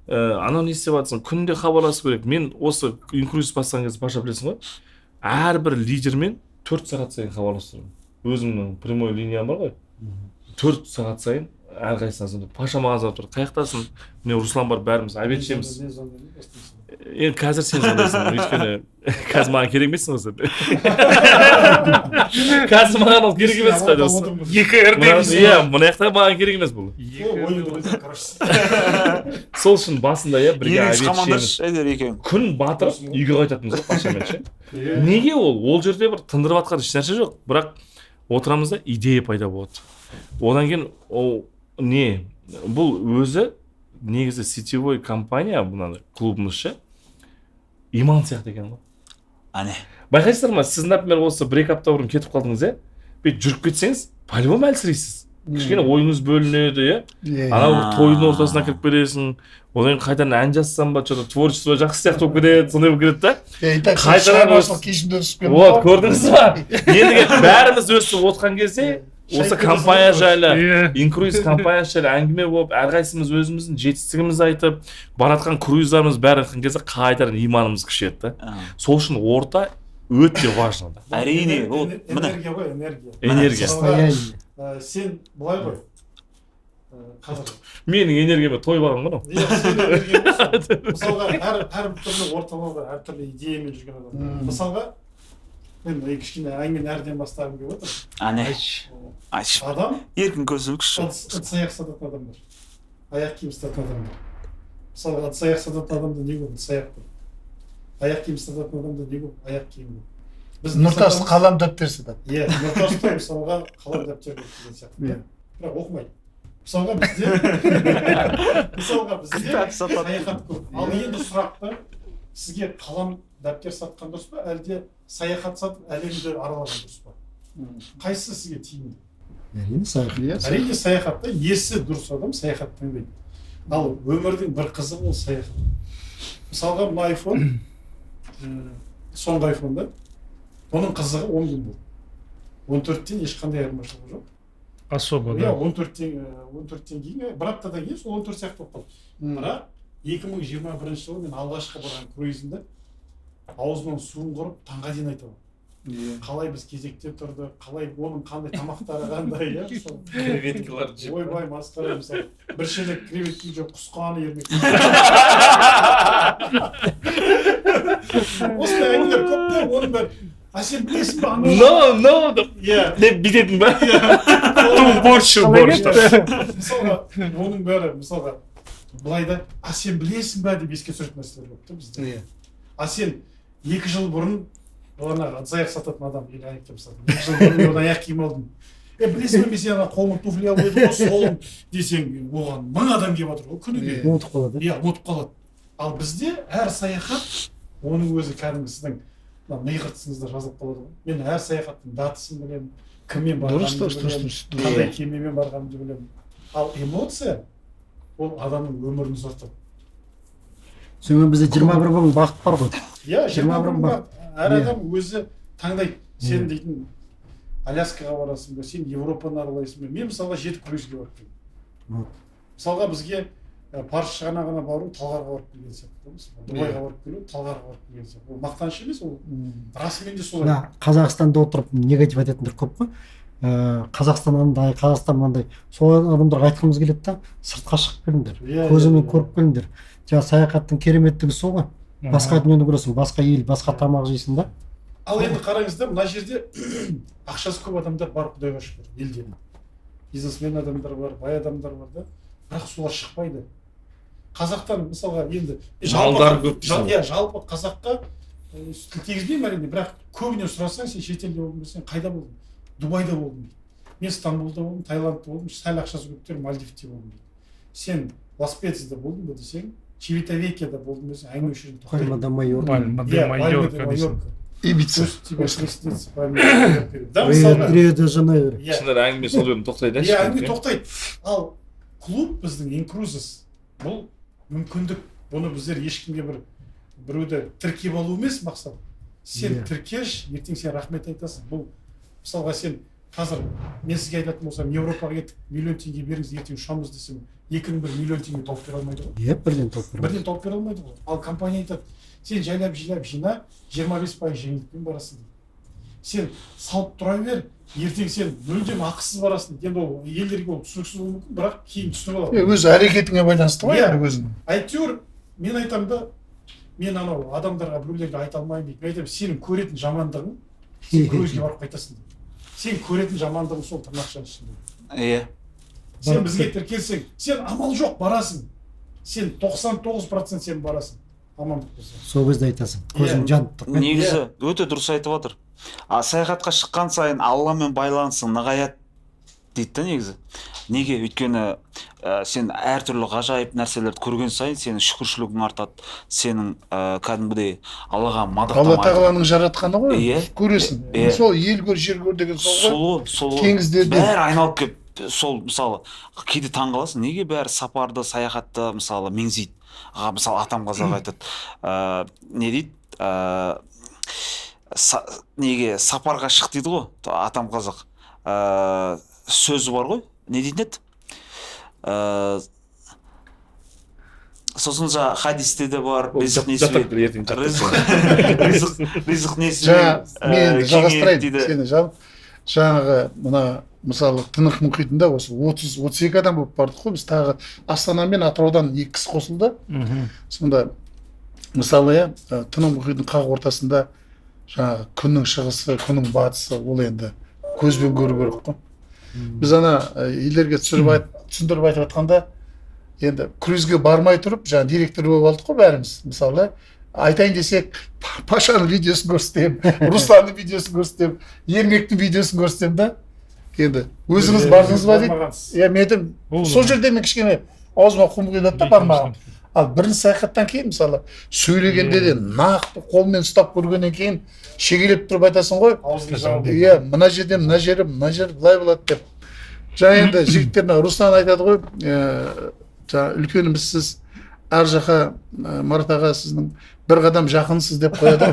Анау не істеп жатрсың, күнде хабарласу керек. Мен осы инКруиз бастаған кезде, Паша, білесің ғой, әрбір лидермен 4 сағат сайын хабарласып тұрамын. Өзімнің прямой линиям бар ғой, 4 сағат сайын әрқайсысына звондап. Паша маған звондап тұрады: «Қай жақтасың?» Міне, Руслан бар, бәріміз обед ішеміз. Мен звондаймын, естисің. Енді қазір сен звондайсың, өйткені қазір маған керек емессің ғой сен. Қазір маған ол керек емес қой дос. Екі р. Иә, мына жақта маған керек емес бұл. Ойынды қойсаң, короче. Сол үшін басында, иә, бірге Ерің обед ішеміз. Қамаңдаршы әйтеуір екеуің. Күн батырып үйге қайтатынбыз ғой Пашамен ше. Неге? Ол жерде бір тындырып жатқан ешнәрсе жоқ, бірақ отырамыз да, идея пайда болады. Одан кейін ол не, бұл өзі негізі сетевой компания, мынандай клубымыз ше, иман сияқты екен ғой. Әне. Байқайсыздар ма, сіз, например, осы бір екі апта бұрын кетіп қалдыңыз, иә, бүйтіп жүріп кетсеңіз, по любому әлсірейсіз, кішкене ойыңыз бөлінеді, иә. Иә. Анау бір тойдың ортасына кіріп кетесің, одан кейін қайтадан ән жазсам ба, че то творчество жақсы сияқты болып кетеді, сондай болып кетеді да. И так Қайтадан шығармашылық кешімде түсіп кеттім. Вот, көрдіңіз ба, енді бәріміз өстіп отқан кезде осы компания жайлы, инКруиз компаниясы жайлы әңгіме болып, әрқайсымыз өзіміздің жетістігімізді айтып, баратқан круиздарымыз бәрін айтқан кезде қайтадан иманымыз күшейеді да. Сол үшін орта өте важно да. Әрине, ол міне. Энергия ғой, энергия. Энергия. Состояние. Сен былай ғой, қазір Менің энергияма тойып алған ғой мынау. Иә, сенің энергияң емес ол. Мысалға, әр түрлі орталар бар, әртүрлі идеямен жүрген адам. Мысалға, мен кішкене әңгімені әрден бастағым келіп отыр. Әне, айтшы. Адам Еркін көсілікші. Ыдыс аяқ сататын адам бар, аяқ киім сататын адам бар. Мысалға, ыдыс аяқ сататын адамда не көп? Ыдыс аяқ көп. Аяқ киім сататын адамда не көп? Аяқ киім көп. Біз не Нұртас сатамыз? қалам, дәптер сатады. Иә, Нұртаста, мысалға, қалам, дәптер көп деген сияқты. Бірақ оқымайды. Мысалға, бізде Кітап сатады. саяхат көп. Ал енді сұрақ та: сізге қалам, дәптер сатқан дұрыс па, әлде саяхат сатып, әлемді аралаған дұрыс па? Қайсысы сізге тиімді? Әрине, саяхат. Иә. Әрине, саяхатта. Есі дұрыс адам саяхат таңдайды. Ал өмірдің бір қызығы ол саяхат. Мысалға, мына айфон, соңғы айфон да, оның қызығы 10 күн болды. 14-тен ешқандай айырмашылығы жоқ. Особо. Иә. Да. 14-тен кейін, бір аптадан кейін сол 14 сияқты болып қалды. Бірақ 2021 жылы мен алғашқы барған круизімді аузымнан суым құрып, таңға дейін айта аламын. Қалай біз кезекте тұрдық, қалай, оның қандай тамақтары қандай, иә, мысалы. Креветкалар жеп. Ойбай, масқара. Мысалы, бір шелек креветка жеп құсқаны Ермек. Осындай әңгімелер көп та. Оның бәрі: «А сен білесің ба анау?» Но, но деп. Иә. Деп бүйтетін ба, ту борщ, борщ. Мысалға, оның бәрі, мысалға, былай да: «А сен білесің ба?» деп еске түсіретін нәрселер көп та бізде. А сен 2 жыл бұрын, ана ыдыс аяқ сататын адам или аяқ киім сататын, 2 жыл бұрын мен одан аяқ киім алдым, е, білесің бе, мен сен ана қоңыр туфли алып едім ғой сол десең, оған мың адам келіп жатыр ғой күніге. Ұмытып қалады. Иә, ұмытып қалады. Ал бізде әр саяхат, оның өзі кәдімгі сіздің мына ми қыртысыңызда жазылып қалады ғой. Мен әр саяхаттың датасын білемін, кіммен барғанымды білемін, қандай кемемен барғанымды білемін. Ал эмоция ол адамның өмірін ұзартады. Сонымен, бізде 21 мың бағыт бар ғой. Иә. 21 21 мың мың. бағыт. Әр адам өзі таңдайды. Сен дейтін Аляскаға барасың ба, сен Европаны аралайсың ба? Мен, мысалға, жеті круизге барып келдім. Мысалға, бізге Парыз шығанағына бару Талғарға барып келген сияқты да, мысалға, Дубайға барып келу Талғарға барып келген сияқты. Ол мақтаныш емес, ол расымен де солай. Мына Қазақстанда отырып негатив айтатындар көп қой, Қазақстан андай, Қазақстан мынандай. Сол адамдарға айтқымыз келеді да: сыртқа шығып келіңдер, көзіңмен көріп келіңдер. Жаңа саяхаттың кереметтігі сол ғой, басқа дүниені көресің, басқа ел, басқа тамақ жейсің да. Ал енді қараңыз да, мына жерде ақшасы көп адамдар бар, құдайға шүкір, елде бизнесмен адамдар бар, бай адамдар бар да, бірақ солар шықпайды қазақтан. Мысалға, енді Малдары көп дейсің ғой. Иә, жалпы қазаққа тіл тигізбеймін, әрине, бірақ көбіне сұрасаң: «Сен шетелде болдың десең, қайда болдың?» «Дубайда болдым», – дейді. «Мен Стамбулда болдым, Таиландта болдым, сәл ақшасы көптер Мальдивте болдым», – дейді. «Сен Ла Специяда болдың ба?» десең, «Чивитавекияда болдым» десең, әңгіме осы жерде тоқтайды. Пальма де Майорка. Пальма де Иә, Пальма де Майорка дейсің. Майорка. Ибица. Пусть тебе приснится Пальма де Майорка да, мысалға. Рио де Жанейро. Иә. Шынында әңгіме сол жерден тоқтайды. Иә, әңгіме тоқтайды. Ал клуб біздің, инКрузес, бұл мүмкіндік. Бұны біздер ешкімге бір біреуді тіркеп алу емес мақсат. Сен тіркеш, ертең сен рахмет айтасың. Бұл мысалға сен қазір мен сізге айтатын болсам, Европаға кеттік, миллион теңге беріңіз, ертең ұшамыз десем, екінің бірі миллион теңге тауып бере алмайды ғой. Иә, бірден тауып бере. Бірден тауып бере алмайды ғой. Ал компания айтады, сен жайлап жайлап жина, 25% жеңілдікпен барасың дейді. Сен салып тұра бер, ертең сен мүлдем ақысыз барасың. Енді ол елдерге ол түсініксіз болуы мүмкін, бірақ кейін түсініп алады. Өз әрекетіңе байланысты ғой енді өзінің. Әйтеуір мен айтамын да, мен анау адамдарға, біреулерге айта алмаймын дейді. Мен айтамын, сенің көретін жамандығың, сен көзге барып қайтасың дейді. Сен көретін жамандығың сол тырнақшаның ішінде. Иә. Сен бізге тіркелсең, сен амал жоқ барасың. Сен 99% сен барасың. Амандық болса. Сол кезде айтасың, көзің жанып тұр. Негізі өте дұрыс айтып отыр. А саяхатқа шыққан сайын Алламен байланысың нығаяды дейді да негізі. Неге? Өйткені сен әртүрлі ғажайып нәрселерді көрген сайын сенің шүкіршілігің артады, сенің кәдімгідей Аллаға мадақтама. Алла тағаланың жаратқаны ғой, иә, көресің. Сол ел көр, жер көр деген сол ғой. Сол теңіздерде бәрі айналып келіп, сол мысалы кейде таң қаласың, неге бәрі сапарды, саяхатты мысалы меңзейді. Мысалы атам қазақ айтады, не дейді, неге сапарға шық дейді ғой, атам қазақ. Сөзі бар ғой, не дейтін еді? Сосын жаңа хадисте де бар, ризық несібе. Ризық несібе. Мен жалғастырайын сені, жаңағы мына мысалы Тынық мұхитында осы 30-32 адам болып бардық қой, біз тағы Астана мен Атыраудан 2 кісі қосылды. Сонда мысалы Тынық мұхитының қақ ортасында жаңағы күннің шығысы, күннің батысы, ол енді көзбен көру керек қой. Біз ана елдерге түсіндіріп айтып жатқанда, енді круизге бармай тұрып, жаңа директор болып алдық қой бәріміз. Мысалы, айтайын десек, Пашаның видеосын көрсетемін, Русланның видеосын көрсетемін, Ермектің видеосын көрсетемін да. Енді өзіңіз бардыңыз ба дейді. Иә, мен айтамын, сол жерде мен кішкене аузыма құм құйылады да бармаған. Ал бірінші саяхаттан кейін мысалы сөйлегенде де нақты қолмен ұстап көргеннен кейін шегелеп тұрып айтасың ғой. Иә, мына жерден мына жері, мына жер былай болады деп. Жаңа енді жігіттер, мына Руслан айтады ғой, жаңа үлкеніміз сіз, ар жаққа Марат аға сіздің бір қадам жақынсыз деп қояды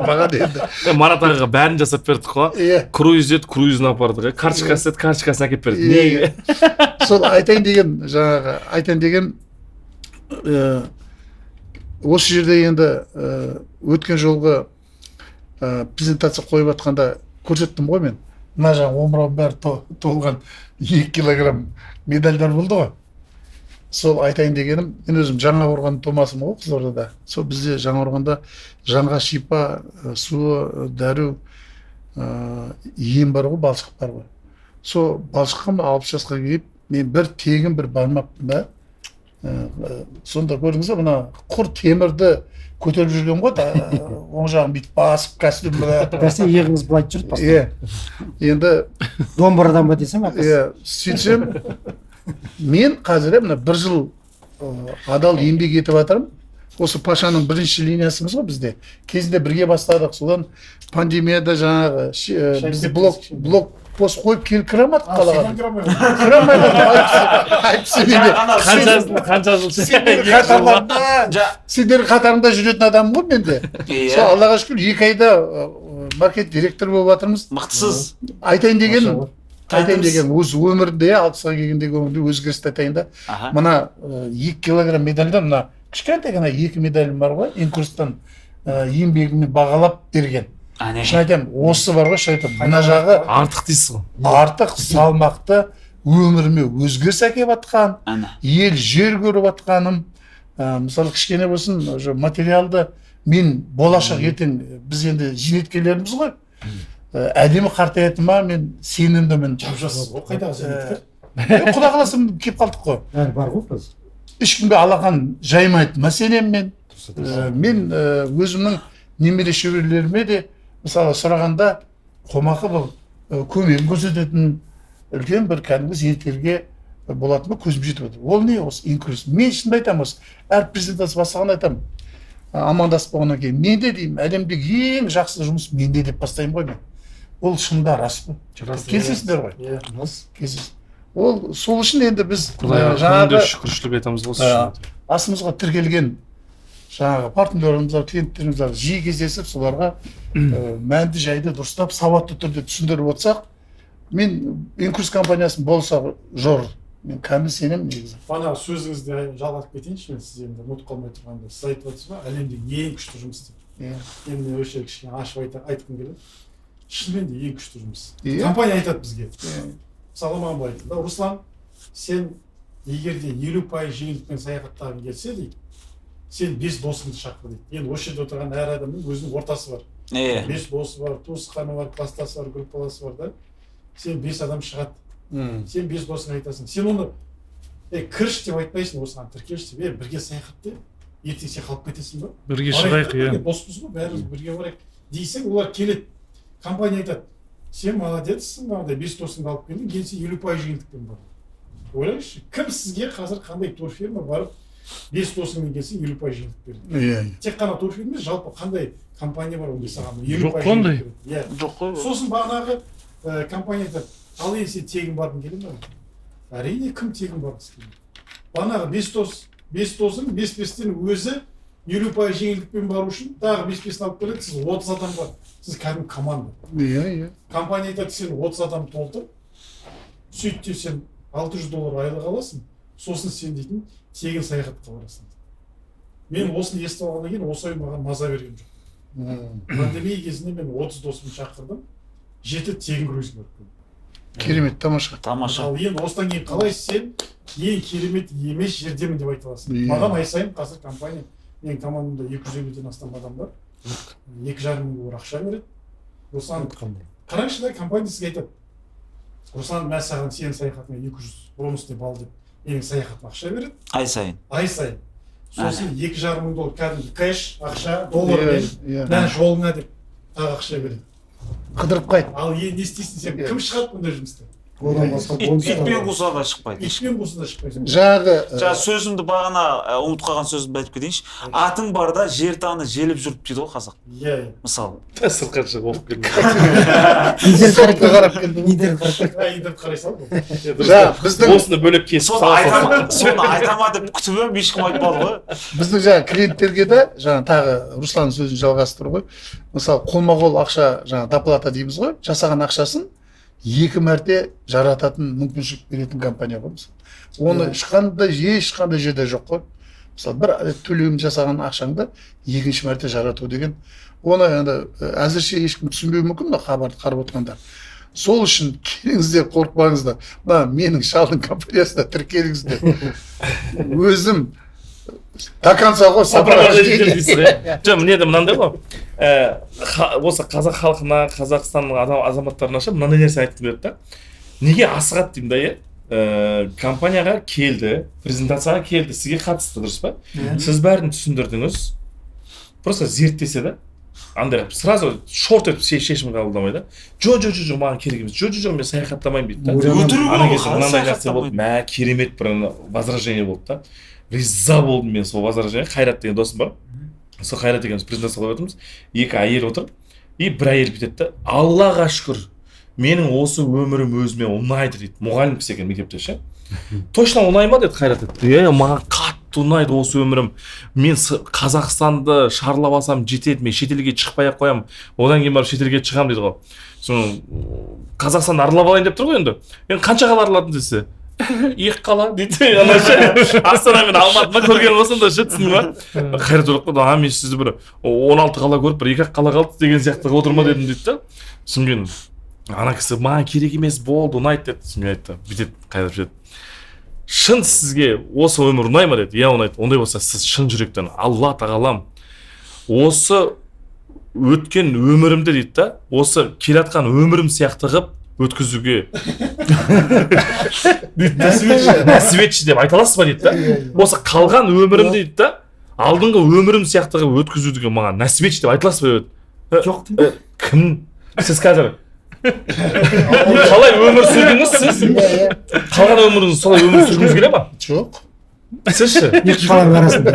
маған енді. Марат ағаға бәрін жасап бердік қой. Круиз деді, круизін апардық. Карточкасы деді, карточкасын әкеліп бердік. Неге? Сол айтайын деген, жаңағы айтайын деген, осы жерде енді өткен жолғы презентация қойып жатқанда көрсеттім ғой мен. Мына жаңа омырауым бәрі толған 2 килограмм медальдар болды ғой. Сол айтайын дегенім, мен өзім Жаңақорған тумасымын ғой, Қызылордада. Сол бізде Жаңақорғанда жанға шипа, суы, дәру, ем бар ғой, балшық бар ғой. Сол балшыққа 60 жасқа келіп, мен бір тегін бір бармаппын да. Сонда көрдіңіз бе, мына құр темірді көтеріп жүрген ғой, оң жағын бүйтіп басып, костюм былай. Бәсе иығыңыз былай жүрді. Иә. Енді домбырадан ба десем, ақысы. Иә, сөйтсем мен қазір мына бір жыл адал еңбек етіп жатырмын. Осы Пашаның бірінші линиясымыз ғой бізде. Кезінде бірге бастадық. Содан пандемияда жаңағы бізді блок пост қойып келіп кіре алмадық қалаға. Кіре алмай қалдық. Айтпесе менде. Қанша жыл сендердің қатарында жүретін адаммын ғой мен де. Сол Аллаға шүкір 2 айда маркет директор болып жатырмыз. Мықтысыз. Айтайын деген, айтайын деген, өз өмірінде, 60-ға келгендегі өмірде өзгерісті айтайын да. Мына 2 килограмм медальдан мына кішкентай ғана 2 медалім бар ғой, инкрустан еңбегіммен бағалап берген. Шын айтамын, осы бар ғой, шын айтамын, мына жағы артық дейсіз ғой. Артық салмақты өміріме өзгеріс әкеліп жатқан, ел жер көріп жатқаным, мысалы кішкене болсын уже материалды мен болашақ ертең біз енді зейнеткерлеріміз ғой. Әдемі қартаятыныма мен сенімдімін. Жап-жассыз ғой, қайдағы зейнеткер? Құда қаласа келіп қалдық қой. Бәрі бар ғой қазір. Ешкімге алақан жаймайтыныма сенемін мен. Мен өзімнің немере шөберелеріме де мысалы сұрағанда қомақы бұл көмегін көрсететін үлкен бір кәдімгі зейнеткерге болатыныма көзім жетіп отыр. Ол не осы инклюзив. Мен шынымды айтамын, осы әр презентация бастағанда айтамын, амандасып болғаннан кейін менде деймін, әлемдегі ең жақсы жұмыс менде деп бастаймын ғой мен. Ол шынында рас қой. Келісесіздер ғой. Иә, рас. Келісесіз. Ол сол үшін енді біз жаңағы шүкіршілік айтамыз ғой. Асымызға тіркелген Жаңағы партнерларымыз бар, клиенттеріміз бар, жиі кездесіп, соларға мәнді жайды дұрыстап, сауатты түрде түсіндіріп отырсақ, мен Инкрус компаниясын болса жор, мен кәміл сенемін негізі. Ана сөзіңізді жалғап кетейінші, мен сіз енді ұмытып қалмай тұрғанда, сіз айтып отырсыз ба, әлемдегі ең күшті жұмыс деп. Енді мен осы жерде кішкене ашып айтқым келеді. Шынымен де ең күшті жұмыс. Компания айтады бізге. Мысалы маған былай айтты да, Руслан, сен егер де 50% жеңілдікпен саяхаттағың келсе дейді, сен 5 досыңды шақыр дейді. Енді осы жерде отырған әр адамның өзінің ортасы бар. 5 досы бар, туысқаны бар, класстасы бар, группаласы бар да. Сен 5 адам шығады. Сен 5 досыңа айтасың. Сен оны кірш деп айтпайсың, осыған тіркелші деп, бірге саяхатта, ертең сен қалып кетесің ба? Бірге шығайық, иә. Доспыз ғой, бәріміз бірге барайық дейсің, олар келеді. Компания айтады, сен молодецсің, мынандай 5 досыңды алып келдің, енді сен 50% жеңілдікпен бар. Ойлаңызшы, кім сізге қазір қандай турфирма барып 5 досыңмен келсе 50% жеңілдік береді? Иә. Тек қана турфирма емес, жалпы қандай компания бар ондай саған 50% жоқ қой ондай. Иә. Жоқ қой. Сосын бағанағы компания айтады, ал енді сен тегін барғың келе ме? Әрине, кім тегін барғысы келмейді? Бағанағы 5 досың 5-5-тен өзі 50% жеңілдікпен бару үшін тағы 5-5-ін алып келеді, сіз 30 адам бар. Сіз кәдімгі команда. Иә, иә. Компания айтады, сен 30 адам толтыр, сөйт те сен $600 айлық аласың, сосын сен дейтін тегін саяхатқа барасың. Мен осыны естіп алғаннан кейін осы ой маған маза берген жоқ. Пандемия кезінде мен 30 досымды шақырдым, 7 тегін круизге барып келдім. Керемет, тамаша. Тамаша. Ал енді осыдан кейін қалай сен ең керемет емес жердемін деп айта аласың? Маған ай сайын қазір компания, менің командамда 250-ден астам адам бар. 2,5 мың доллар ақша береді. Руслан, қараңызшы да, компания сізге айтады, Руслан, мен саған сенің саяхатыңа 200 бонусный балл деп менің саяхатыма ақша береді. Ай сайын. Ай сайын. Сосын 2,5 мың доллар кәдімгі кэш, ақша, доллармен, мә жолыңа деп тағы ақша береді. Қыдырып қайт. Ал енді не істейсің сен? Кім шығады бұндай жұмыста? Одан басқа итпен қуса да шықпайды. Итпен қуса да шықпайды. Жаңағы сөзімді бағана ұмытып қалған сөзімді айтып кетейінші. Атың бар да жер таны желіп жүріп дейді ғой қазақ. Иә. Мысалы. Сыртқа шығып оқып келдім. Интернетке қарап келдім. Интернет қарай салдым. Жаңа біздің осыны бөлек кесіп соны айтама деп күтіп едім, ешкім айтпады ғой. Біздің жаңа клиенттерге де жаңа тағы Русланның сөзін жалғастыру ғой. Мысалы, қолма-қол ақша жаңа доплата дейміз ғой, жасаған ақшасын 2 мәрте жарататын мүмкіншілік беретін компания ғой мысалы. Оны ешқандай жерде жоқ қой. Мысалы, бір төлем жасаған ақшаңды екінші мәрте жарату деген, оны енді әзірше ешкім түсінбеуі мүмкін мына хабарды қарап отырғандар. Сол үшін келіңіздер, қорықпаңыздар. Мына менің шалдың компаниясына тіркеліңіздер. Өзім до конца ғой сопровождение. Жоқ, міне де мынандай ғой. Осы қазақ халқына, Қазақстанның азаматтарына ше мынандай нәрсе айтқым келеді да. Неге асығады деймін да, иә? Компанияға келді, презентацияға келді, сізге қатысты, дұрыс па? Сіз бәрін түсіндірдіңіз. Просто зерттесе да, андай қылып сразу шорт етіп шешім қабылдамай да. Жо, маған керек емес. Жо, мен саяхаттамаймын дейді да. Ана кезде мынандай нәрсе болды. Мә, керемет бір возражение болды да. Риза болдым мен сол возражение. Қайрат деген досым бар. Сол Қайрат екеуміз презентация қойып отырмыз. 2 әйел отыр. И бір әйел бүйтеді да, Аллаға шүкір, менің осы өмірім өзіме ұнайды дейді. Мұғалім кісі екен мектепте ше. Точно ұнай ма деді Қайрат. Е, маған қатты ұнайды осы өмірім. Мен Қазақстанды шарлап алсам жетеді, мен шетелге шықпай ақ қоямын. Одан кейін барып шетелге шығамын дейді ғой. Соны Қазақстанды аралап алайын деп тұр ғой енді. Енді қанша қала араладың десе, 2 қала дейді. Ана ше, Астана мен Алматыны көрген болсам да ше, түсіндің ба? Қайрат ойлап қалды, а мен сізді бір 16 қала көріп, бір 2 қала қалды деген сияқты отырма дедім дейді да. Содан кейін ана кісі маған керек емес болды, ұнайды деді. Содан кейін айтты, бүйтеді Қайрат бүйтеді. Шын сізге осы өмір ұнай ма деді. Иә, ұнайды. Ондай болса сіз шын жүректен Алла тағалам осы өткен өмірімді дейді да, осы келатқан өмірім сияқты қып өткізуге нәсіп етші деп айта аласыз ба дейді да. Осы қалған өмірімді дейді да, алдыңғы өмірім сияқты қылып өткізуге маған нәсіп етші деп айта аласыз ба деді. Жоқ. Кім? Сіз қазір қалай өмір сүрдіңіз сіз? Қалған өміріңіз солай өмір сүргіңіз келе ма? Жоқ. Сіз ше? Екі қаланың арасында.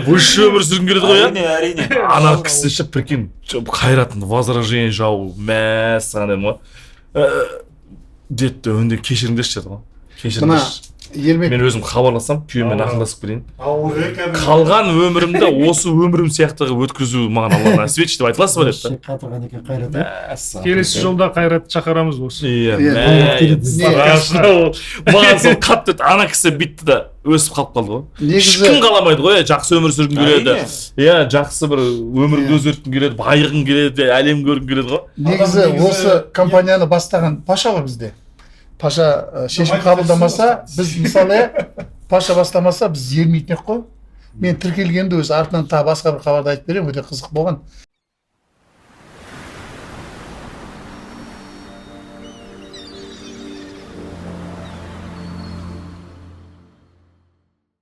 Высший өмір сүргің келеді ғой, Әрине, әрине. Ана кісі ше, прикинь, Қайраттың возражение жауы, мәссаған дедім ғой. Деді, өнде кешіріңдерші деді ғой. Кешіріңдерші. Ермек. Мен өзім хабарласам, күйеуіммен ақылдасып келейін. Ауыр кәдімгі. Қалған өмірімді осы өмірім сияқты қылып өткізу маған Алла нәсіп етші деп айта аласыз ба деді да. Қатырған екен Қайрат, иә. Келесі жолда Қайратты шақырамыз осы. Иә. Иә, Мә, келеді. страшно ол. Маған сол қатты өтті. Ана кісі бүйтті да өсіп қалып қалды ғой. Негізі Ешкім қаламайды ғой, иә, жақсы өмір сүргім келеді. Әрине. Иә, жақсы бір өміріңді өзгерткім келеді, байығым келеді, әлем көргім келеді ғой. Негізі Адам негізі- осы компанияны бастаған Паша ғой бізде. Паша шешім Майкл қабылдамаса, Джексон. біз мысалы, иә, Паша бастамаса, біз ермейтін едік қой. Мен тіркелгенде өзі артынан тағы басқа бір хабарды айтып беремін, өте қызық болған.